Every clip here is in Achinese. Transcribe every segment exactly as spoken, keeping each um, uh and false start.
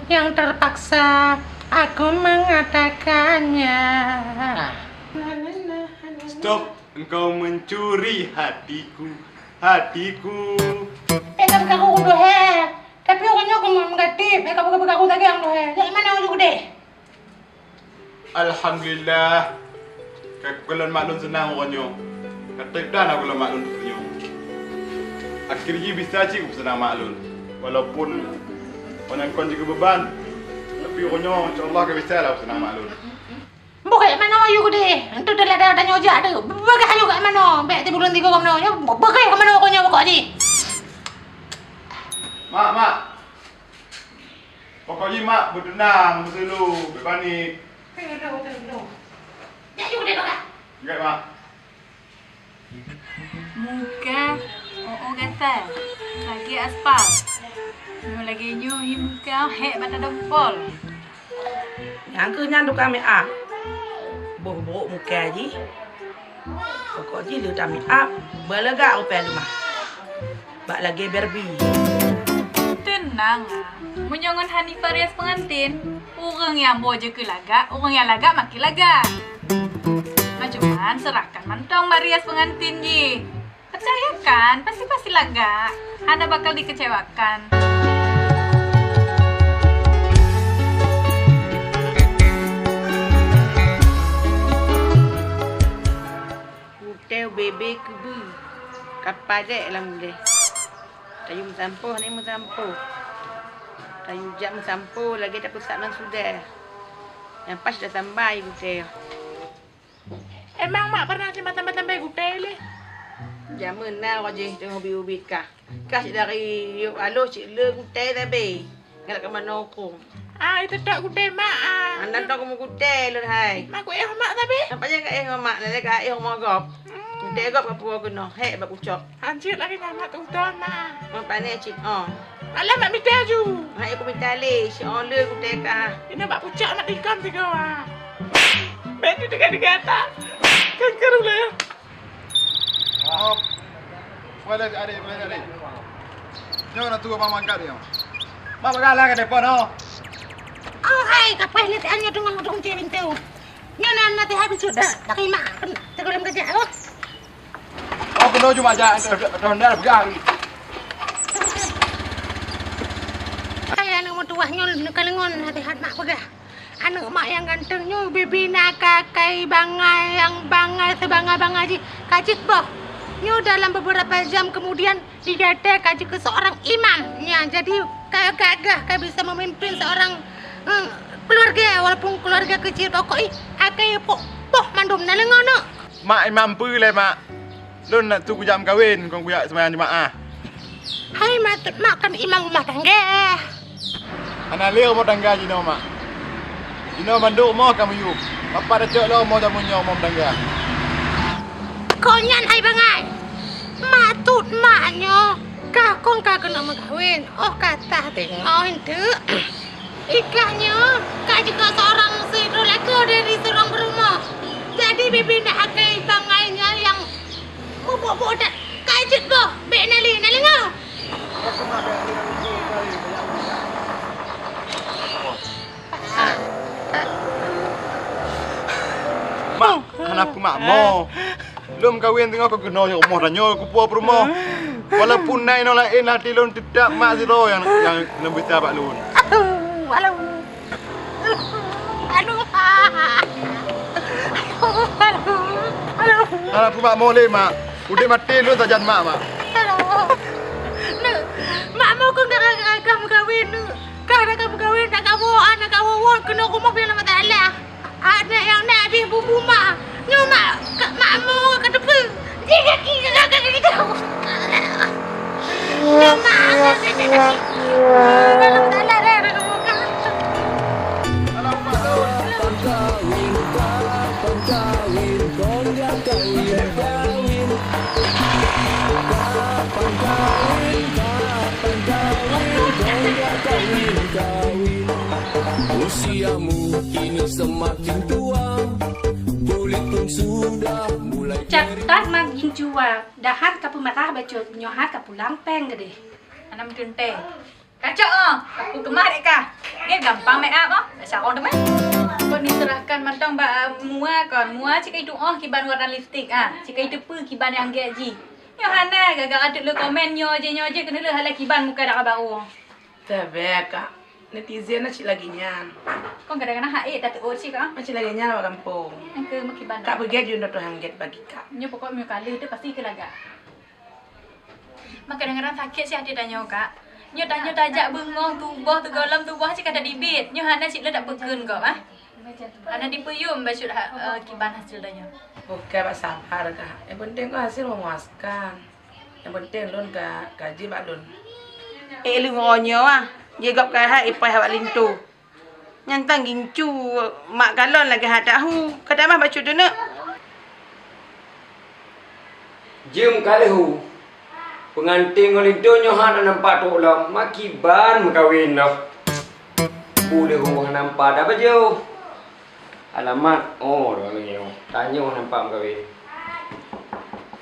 yang terpaksa aku mengatakannya. Stop, engkau mencuri hatiku, hatiku. Eh, ka beukaru dua hai. Tapi uroe nyoe keumeung meugatif, eh, ka beukaru sagai dua hai. Jak manoe uju keudeh? Alhamdulillah, ka kulôn mak lôn seunang uroe nyoe. Ka trép that na kulôn mak lôn uroe nyoe. Akhé jih bisa cit kupeuseunang mak lôn. Walaupun meunan kon jikeu beuban, tapi uroe nyoe insya Allah ka bisa lah kupeuseunang mak lôn. Bukét manoe ayu keudeh, entu teulat tanyoe jak tu. Beugah ayu kat manoe, bèk tibu lôn tigo manoe nyoe, beugah kat manoe uroe nyoe pokok jih. Mak, mak. Pokok jih mak beuteunang, beusulu, beupanik. Teulo, teulo. Jak ju deh, Bang. Enggak, mak. Muka, oh, oh, gata. Lagèe aspal. Nyoe lagèe nyoe, hi muka, hék bak tadong pol. Nyang keuh nyan tukang make up. Boh brok muka jih. Pokok jih le ta-make up, beulagak rupèe leumah. Bak lagèe Barbie. Teunang, ah. Meunyoe ngon Hanifah rias pengantin, ureueng nyang boh jeuet keu lagak, ureueng nyang lagak makin lagak. Nah, cuman serahkan mantong bak rias pengantin jih. Percayakan, pasti-pasti lagak. Hana bakal dikecewakan. Gutèe bèe-bèe keubeue, ka padék lam udèe. Tayue meusampoe, hana meusampoe. Tayue jak meusampoe, lagèe tapeusak nan sudèe. Nyang pas tatambai gutèe. Emang mak pernah simatan-matan bèe gutèe lé? Jameun na wajéh teungoh ubit-ubit kah. Kah cit dari yôh aloh cit le gutèe tabé. Ngalak ka manoe kong. Ah, itu tak gutèe mak ah. Anda tong kamu gutèe lôn hai. Mak ku éh mak tabé. Apa nyang ka éh mak, lé ka éh mak gop. Gutèe gop ka puwoe keunoe, hék bak kucok. Hanjeuet lagèe nyan mak tutoe mak. Mak pané cit oh. Alah mak mita ju. Hai aku mita lé, si oh le gutèe kah. Ina bak pucok nak tikam tiga ah. Bèk ju tiga-tiga tak. Kan keru lah ya. Maaf. Boleh adik, boleh adik. Nyoe na tuwoe mama angkat nyoe. Mak bagah lah ka depan oh. Oh hai, ka paih ni tanya dengan dong cewek tu. Nyoe na na teh habis sudah. Tapi mak kan tegulam kerja oh. Oh kena cuma aja ronda pegang. Hai aneuk meutuwah nyoe neukalengon hati-hati mak peugah. Aneuk mak nyang ganteng nyoe bibi na ka kai bangai nyang bangai sibangai-bangai jih ka jeuet boh. Nyoe dalam beberapa jam kemudian di data ka jeuet keu seorang imam. Nya jadi ka gagah ka bisa memimpin seorang eh, keluarga walaupun keluarga kecil pokok ih akai poh mandum na leungo neuk. Mak imam peue lé mak? Lôn nak tu kujak meukawen kon kujak seumayang jeumaáh. Hai maksud mak kan imam rumah tangga. Hana lé rumoh tangga jinoe mak. Jinoe mandum rumoh ka meuyueb. Bapak tacok lom rumoh jameun nyoe rumoh tangga. Kon nyan hai bangai. Maksud mak nyoe ka kon ka keuneuk meukawen. Oh ka tah teungoh enteuk. Ikah nyoe ka jeuet seorang sidroe lakoe dari seorang peurumoh. Jadi bibi nak akai bangai nyan nyang mubok-bok that ka jeuet boh bèk na lé na leungo. Mak, hana peue mak mo. Lôn kawen teungoh ka keunoe rumoh tanyoe kupuwoe peurumoh. Walaupun na inoe laén até lôn teutap mak sidroe nyang nyang neubita bak lôn. Aduh, aduh. Aduh. Aduh, aduh. Aduh. Hana peue mak mo lé mak. Udép maté lôn sajan mak mak. Aduh. Neuk, mak mo kon gara-gara ka meukawen neuk. Ka na ka meukawen, na ka woe, na ka woe, woe keunoe rumoh pian lam masalah. Aneuk nyang na abéh bubu mak. Nyoe mak, mak mo ka teupeue. Jih gaki ka ka ka gitu. Nyoe mak. Dalam dalam dah dah dah buka. Usiamu kini semakin tua, kulit pun sudah mulai. Cak that mak jin cuwa, dahan ka peumarah bacut, nyoe hat ka pulang péng geudeh. Anam teuntée. Kacok oh, aku keumah dek kah. Dia gampang make up oh, tak sarong teman. Kau diserahkan mantong bak mua kon. Mua cik itu oh kiban warna lipstick ah. Cik itu pun kiban yang gek ji. Nyoe hana gagal atuk le komen nyoe je nyoe je kena le halai kiban muka dak baru. Tebe kak, netizen na cik lagi nyan. Kau kadang-kadang hai tak tegur cik ah. Macam lagi nyan awak kampung. Yang ke makiban. Kak pergi aja untuk Tuhan get bagi kak. Nyoe pokok nyoe kali tu pasti ke lagak. Mak kadang-kadang sakét sih hati tanyoe, Kak. Nyoe tanyoe tajak beungoh tuboh teugohlom tuboh cit ka tadibit. Nyoe hana cit lé tapeukeun gob, ah. Hana dipeuyum bacut ha, eh, kiban hasil tanyoe. Bukai bak sabar kah. Yang penting kan hasil memuaskan. Yang penting lôn ka kaji bak lôn. Eh, lôn ngon nyoe ah. Jigop ka hai ipai hawak linto. Nyan tan gincu mak kalon lagèe hat tahu. Ka tamah bacut deuneuk. Jeuem ka lheueh hu. Peungantin ngon linto nyoe hana nampak trok lom. Makiban meukawen noh. Bu lheueh hu hana nampak dak bajôh. Alamat, oh, dah lagi, oh. Tanyoe nampak meukawen.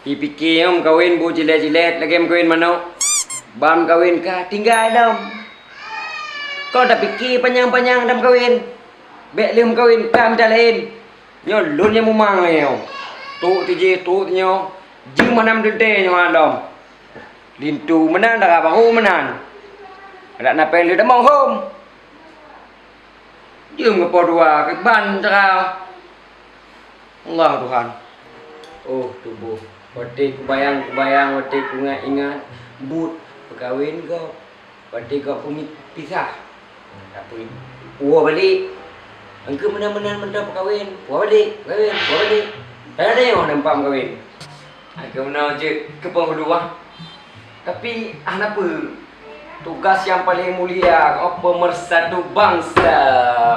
Pike nyang meukawen bu jilet-jilet lagèe meukawen manok. Ban meukawen ka tinggai lom. Kon tapike panyang-panyang dan meukawen. Bèk lheueh meukawen ka mita laén. Nyoe lôn nyang mumang nyoe. Trok tijih, trok tinyoe. Jeuem hana meuteuntèe nyoe hana lom. Linto meunan, dara barô meunan. Adak na péng lé tamong hom. Jeuem geupoh dua keuban cara. Allah Tuhan. Oh tuboh, watèe kubayang-kubayang, watèe kuingat-ingat, buet peukawen gob, watèe gob peumiet pisah. Tapi puwoe balek. Engkeu meunan-meunan mantong peukawen, puwoe balek, peukawen, puwoe balek. Hana teurimong nampak meukawen. Hai keunoe jeuet keu penghulu ah. Tapi hana peue. Tugas nyang paleng mulia keu peumeursatu bansa.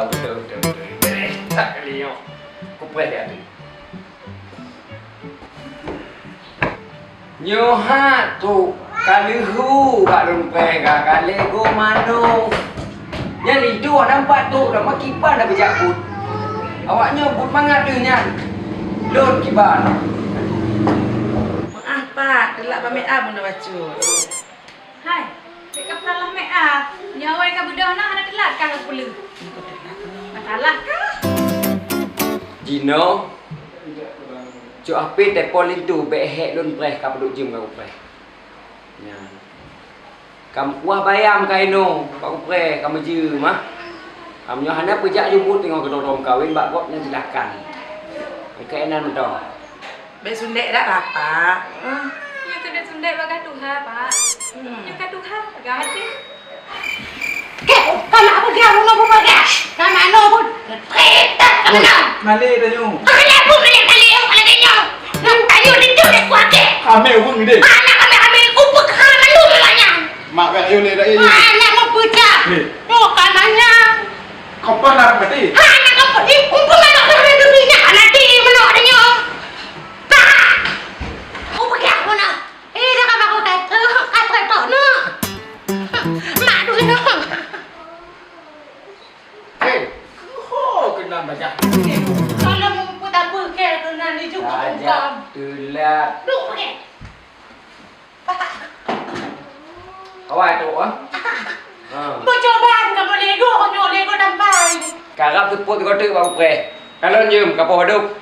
Beutôi, beutôi, beutôi. Beureh that kali nyoe. Kupreh di ateueh. Nyoe ha tu ka lheueh hu bak lôn preh ka, ka lego manok. Nyan linto hana nampak trok dah makiban dah beujak buet. Awak nyoe buet mangat deuh nyan. Lôn kiban. Meu'ah Pak, teulak bak make up meunan bacut. Hai, bèk ka peulalah make up. Nyoe awai ka beudôh na hana teulak kah ka peuleueh. Masalah kah? Jinoe, cok H P telepon linto bèk hék lôn preh ka peuduek jeuem ka kupreh. Nyan. Ka meukuah bayam ka inoe bak kupreh ka meujeuem ah. Ka meunyoe hana peujak jumut teungoh keudroe-droe meukawen bak gob nyan silakan. Keunan mantong. Bèk sundek dak lah, Pak. Hmm. Nyoe keuneuk sundek bak ka tuha, Pak. Hmm. Nyoe ka tuha, peugah até. Keh, kamak peugah, rumoh peugah. Kamak noe pun, tretak kamak noe. Malèe tanyoe. Alah pun malèe-malèe, malèe tanyoe. Nang tanyoe di tu dek kuat keh. Amé ureueng deh. Anak amé-amé, ku peugah malu memangnya. Mak bèk ayo lé dak ye. Anak mau pecah. Lé. Nyoe kamaknya. Kau pernah berarti? Anak kau pergi, kumpul anak kau dari dunia, anak di menok tanyoe. Bah! Kau pergi aku nak. Eh, dah kau baru kata, kata tok nak. Mak duit nak. Eh, ho kena bajak. Kalau mumput apa ke kena ni juga. Bajak telat. Duk pergi. Awai tu ah. Ha. Bocoban kamu lego, nyoe lego dampai. Karab teupot teugotek bak upreh. Kalon jeuem ka poh dub.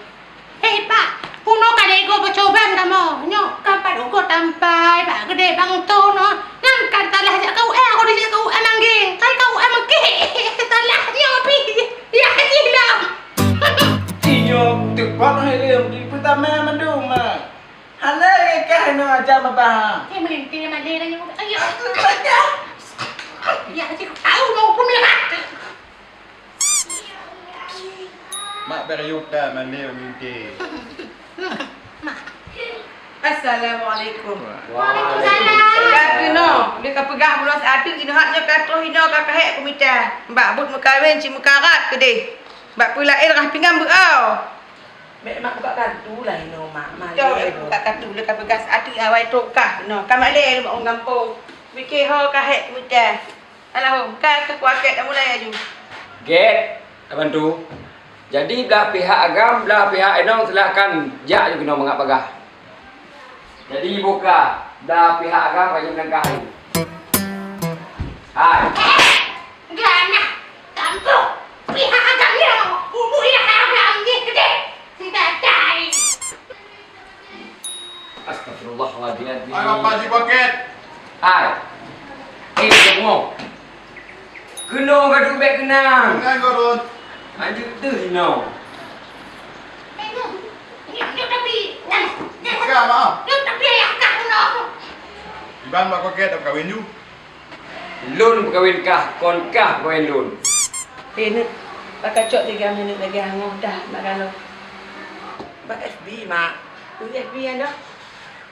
Hei, Pak, punoe ka lego bocoban kamoe. Nyoe ka pat ugoe tampai, Pak, geudeh bang to noh. Nang ka talah jak kau, eh, aku dijak kau, eh, manggeng. Kai kau, eh, mengkeh. Talah nyoe pi. Ya, haji dah. Inyo tepat hai lem di pertama mandum, ah. Hana lé kah inoe aja babah. Eh, melintir malèe dah nyoe. Ayo. Aku baca. Ya, haji, au mau pemerah. Mak beriuk dah mandi mimpi. Assalamualaikum. Waalaikumsalam. Ka keunoe, dia ka peugah bunoe siatu inoe hak nyoe ka troh inoe ka kahek kumita. Bak buet meukawen ci meukarat keudeh. Bak peulaén rah pinggan beuau. Mek mak buka kartu lah inoe mak. Mari. Buka kartu le ka peugah siatu awai trok kah inoe. Ka malèe mak ureueng gampông. Mikir ho kahek kumita. Alah, hom, ka teukuakét dah mulai laju. Gét, Abang Tu. Jadi, blah pihak agam, blah pihak inong, silakan jak ju keunoe mangat bagah. Jadi, buka, blah pihak agam, rayeuk langkah. Hai. Eh, ganas, tampok, pihak agam nyoe, umu yang agam nyoe gede, si gadai. Astagfirullahaladzim. Hai, Bapak Haji Paket. Hai. Eh, kamoe. Keunoe ka duek bèk keunang. Keunang, Gurun. Lanjut deuh inoe. Buka, maaf. Iban Pak Paket dah kawin ju. Lôn peukawén kah, kon kah peukawén lôn. Lé neuk, bak kacok tiga minèt lagèe hangoh dah, mak galo. Bak F B, mak. Bak F B nyan dah.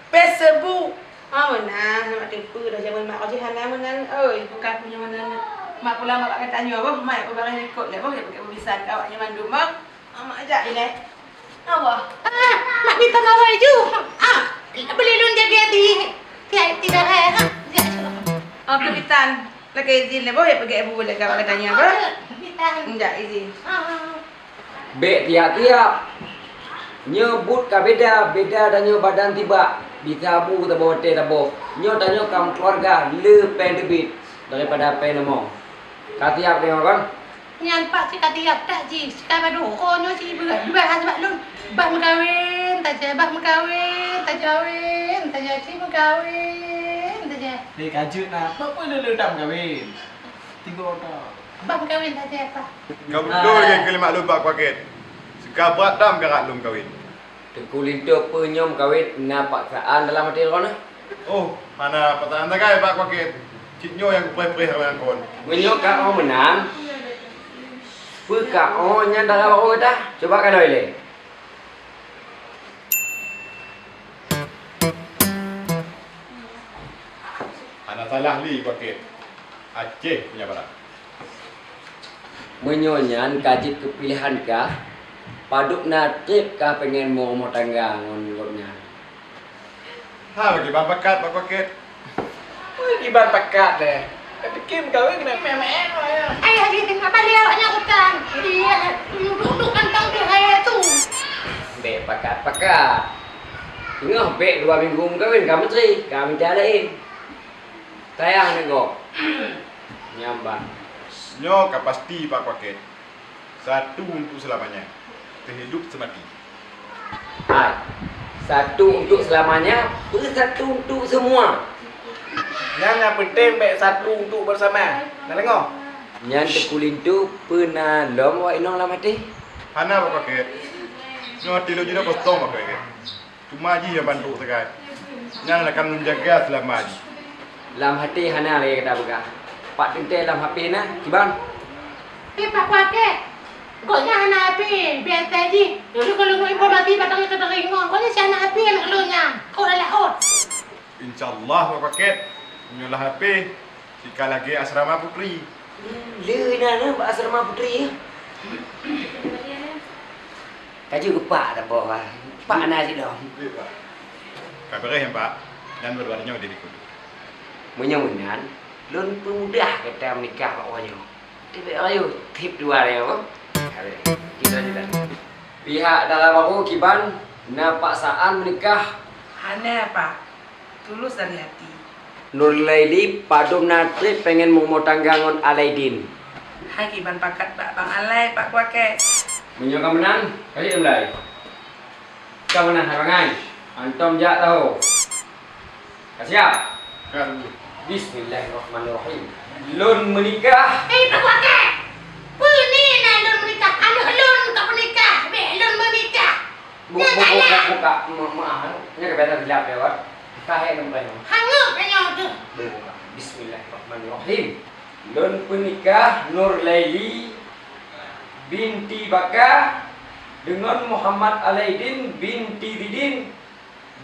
Facebook. Oh, meunan, mak teupeu dah jameun mak kau jih hana meunan, oi. Bukan punya meunan. Mak pula mak bak gata nyoe boh, mak jak peubareh likot lé boh, jak peubisan keu awak nyoe mandum boh. Amak jak ilèe. Allah. Ah, mak mita mawai ju. Ah, boleh lôn jaga di, di, di daerah, ha? Jak. Oh, keu bitan. Lakèe izin lé boh, ya peugi ibu lé ka bak gata nyoe boh. Bitan. Jak izin. Ah. Bèk tiap-tiap. Nyoe buet ka beda, beda tanyoe badan tibak. Bisa bu saboh watèe saboh. Nyoe tanyoe ka meukeuluwarga, le pèng teubiet daripada pèng leumô. Ka siap deungoe kon? Nyan Pak cit ka tiap dah jih, cit ka badoe nyoe cit beuet, beuet hana bak lôn. Bah meukawen tajak, bah meukawen tajak, kawen tajak, cit meukawen tajak. Dek ka jeuet na, peue-peue lé-lé dam kawen. Tiga orang. Bah meukawen tajak, Pak. Ka beutôi lagèe keulimat lôn bak kuakét. Sika brat dam karat lôn kawen. Teungku Linto peue nyoe meukawen na paksaan dalam até droeneuh? Oh, hana paksaan sagai bak kuakét. Cit nyoe nyang kupreh-preh awak nyan kon. Meunyoe ka oh meunan, peue ka oh nyan dara bak oh gata? Cuba kalon ilèe. Hana salah lé kuakét. Aceh punya barang. Meunyoe nyan ka jeuet keu piléhan kah, padub na trép kah pengen meurumoh tangga ngon gobnyan? Ha, bagi bang pakat, bang paket. Ui, kiban pakat deh. Tapi kim kawin kena meh-meh, ya. Ayah dia tengah balik awak nyan utang. Dia duduk-duduk kantong dia raya tu. Bèk pakat-pakat. Teungoh bèk dua minggu meukawen, ka meutri, ka mita laén. Tayang nengok. Nyambah. Nyoe ka pasti Pak Kuakét. Satu untuk selamanya. Sehidup semati. Hai. Satu untuk selamanya, peue satu untuk semua? Nyan nyang penting bèk satu untuk bersama. Na deungoe? Nyan Teungku Linto peue na lom awak inong lam até? Hana, Pak Kuakét. Nyoe até lôn jinoe kosong, Pak Kuakét. Cuma jih nyang bantuk sagai. Nyan akan lôn jaga seulama jih. Lam até hana lagèe gata peugah. Pat teuntèe lam H P na, kiban? Eh, Pak Kuakét. Gobnyan hana H P, biasa jih. Dulu kalau lôn informasi batang ke teuringo, gobnyan si hana H P aneuk lôn nyan. Kok dah laôt. Insya Allah, Pak Kuakét. Meunyoe lam H P, sika lagèe asrama putri. Lé na, na bak asrama putri, ya. Ka jeuet keu Pak dah, Pak. Pak na sidong. Ka beureh, Pak. Nyan baru nyoe di likot. Meunyoe meunan, lôn peumudah gata meunikah bak uroe nyoe. Tibak rayeuk, trép dua rayeuk, apa? Ka beureh. Kita, kita. Pihak dara barô kiban na paksaan meunikah? Hana, Pak. Tulus dari hati. Nurlaili padub na trép pengen meurumoh tangga ngon Alaidin. Hai kiban pakat bak Bang Alai, Pak Kuakét. Meunyoe ka meunan, ka jeuet mulai. Ka meunan hai bangai. Antom jak tahu. Ka siap? Ka dulu. Bismillahirrahmanirrahim. Lôn meunikah. Eh, Pak Kuakét! Peue ni na lôn meunikah? Aneuk lôn ka meunikah, bèk lôn meunikah. Bu-, bu-, bu-, bu-, buka, ma-, maaf, nyoe keubiyasaan silap lewat. Tahe nembeng. Hangat nyoe tu. Buka. Bismillahirrahmanirrahim. Lôn peunikah Nurlaili binti Baka deungon Muhammad Alaidin binti Zidin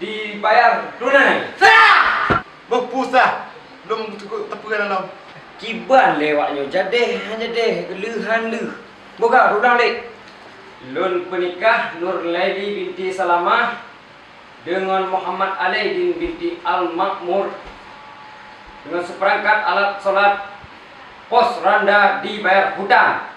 dibayar tunai. Sah! Boh pusah. Lôn teupeu lom. Kiban lewat nyoe jadeh han jadeh, leuh han leuh. Buka, ulang lé. Lôn peunikah Nurlaili binti Salamah deungon Muhammad Alaidin binti Al-Ma'mur deungon seupeurangkat alat salat pos randa dibayar hutang.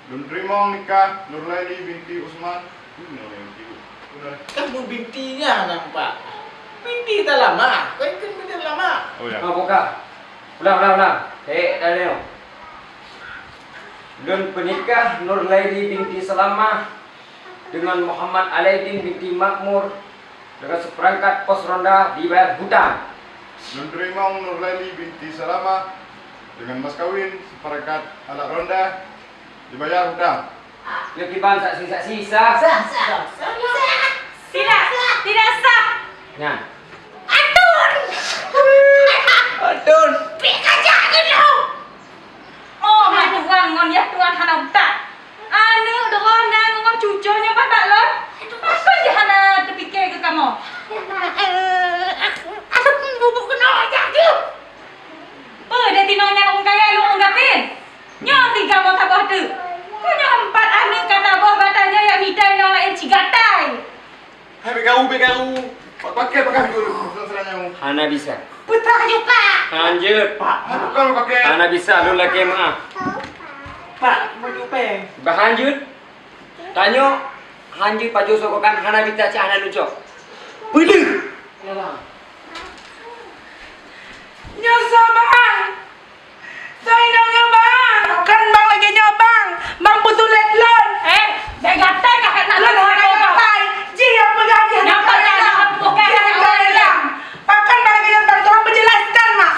Lôn teurimong nikah Nurlaili binti Usman. Ini Nurlaili binti Usman. Kamu bintinya nampak. Binti Salamah. Kau ikut binti Salamah. Oh, ya. Ha, buka. Ulang, ulang, ulang. Hei, Daniel. Lôn peunikah Nurlaili binti Salamah dengan Muhammad Alaidin binti Makmur dengan seperangkat pos ronda dibayar hutang. Lôn teurimong Nurlaili binti Salamah dengan mas kawin seperangkat alat ronda dibayar hutang. Nyoe kiban saksi-saksi sah? Sah, sah. Tidak, tidak sah. Nyan. Atun! Atun! Pih kajak keunoe! Oh, hai Tuhan, ngon yah Tuhan hana utak. Aneuk droeneuh ngon cucoe nyoe babah lôn. Pakon jih hana teupike keu kamoe? Aduh, bubuk keunoe jak jeuh. Peue deh tinoe nyan ureueng kaya lôn ureueng gasien? Nyoe tiga boh saboh teuk. Kon nyoe empat aneuk ka saboh, bak tanyoe nyang mita inong laén ci gatai. Hai, bèk karu, bèk karu. Pak pakai pakai dulu. Hana bisa. Putra juga. Hanjeuet. Pak, bukan pakai. Hana bisa, lôn lakèe meu'ah. Pak, meunyoe pèng. Bah hanjeuet. Tanyoe hanjeuet pajoh sokokan hana bisa cak hana nucok. Peudeuh. Nyoe soe, Bang? Soe inong nyoe, Bang? Kon Bang lagèe nyoe, Bang. Bang peutulet lôn. Eh, bèk gatai ka hana lôn hana gatai. Jih nyang peugah jih hana gatai. Pakon Bang lagèe nyoe, Bang? Tolong peujelaskan, Mak.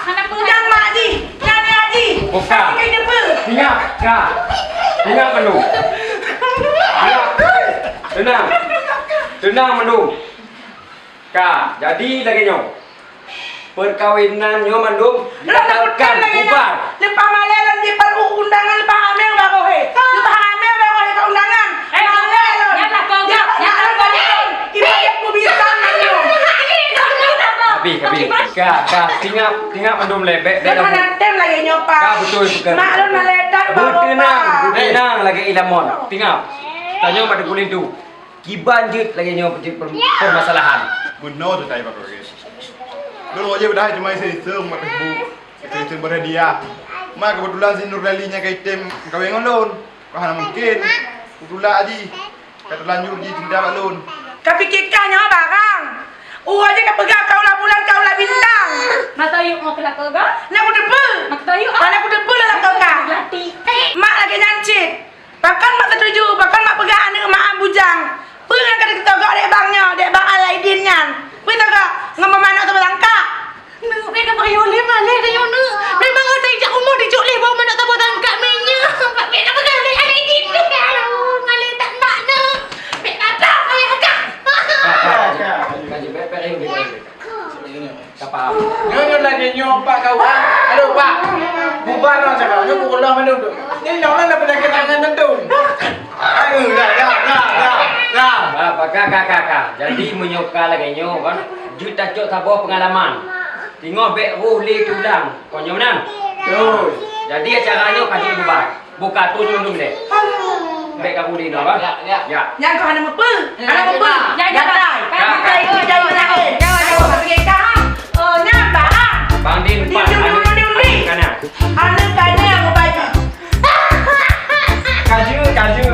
Nyan mak jih, nyan ayah jih. Bukan. Ingat, Kak. Ingat mandum. Ingat. Tenang. Tenang mandum. Ka, jadi lagèe nyoe. Peukawinan nyoe mandum dibatalkan, bubar. Leupah malèe lôn jipat u-, undangan leupah hamé baroe he. Leupah hamé baroe he ka undangan. Eh, malèe lôn. Nyang takong, nyang takong. Ibarat peubisan nyoe. Habis, habis. Ka, ka, tingap, tingap mandum lé. Bèk, bèk. Kan hana tem lagèe nyoe, Pak. Ka, beutôi, beutôi. Mak lôn malèe that baroe, Pak. Beuteunang, beuteunang lagèe ié lamon. Tingap. Tanyoe bak teuguling tu. Kiban jeuet lagèe nyoe jeuet per-, permasalahan. Meunoe teutai, Pak Gurèe. Lôn wajéb dah cuma iseng-iseng bak Facebook, iseng-iseng berhadiah. Ma keubeutulan si Nurlaili nyang ka item meukawen ngon lôn. Ka hana mungken. Kutulak jih. Ka teulanjur jih cinta bak lôn. Ka pike kah nyoe barang? Uroe jih ka peugah kaula bulan, kaula bintang. Masa yuk ngon keulakèe gah? Nak kuteupeu. Nak kuteupeu, ah. Nak kuteupeu lah lakèe kah. Mak lagèe nyan cit. Pakon mak seutuju, pakon mak peugah aneuk mak bujang? Peue nyang ka geutogok dek bang nyoe, dek bang Alaidin nyan? Peue togok ngon manok saboh tangkak? Neuk, bèk ka payah lé malèe tanyoe, neuk. Memang hana jak umu dijok lé bang manok saboh tangkak minyeuk. Bèk ka peugah lé Alaidin. Aduh, malèe that mak neuk. Bèk ka payah jak. Ka paham. Nyoe, nyoe lagèe nyoe, Pak, kawan. Aduh, Pak. Bubar lah cakap. Nyoe pukul lah mandum tu. Ni nyoe lah dah penyakit tangan tentu. Aduh, dah, dah, dah, dah, dah. Ah, Pak, ka, ka, ka, ka. Jadi, meunyoe ka lagèe nyoe, kan, jeuet tacok saboh peungalaman. Singoh bèk roh lé tulang. Kon nyoe meunan? Betul. Jadi, acara nyoe ka jeuet bubar. Buka tu nyoe dum deh. Bèk ka budi dah, kan? Ya, ya. Ya. Nyan keuh hana meupeue. Hana meupeue. Ya, ya. Gatai. Ya. Gatai, gatai, gatai. Jangan, jangan, jangan. Oh, nyan, Bang. Bang Din, Bang Din, Bang Din, Bang Din, Bang Din. Aneuk kana. Aneuk kana, Bang Din. Kaju, kaju,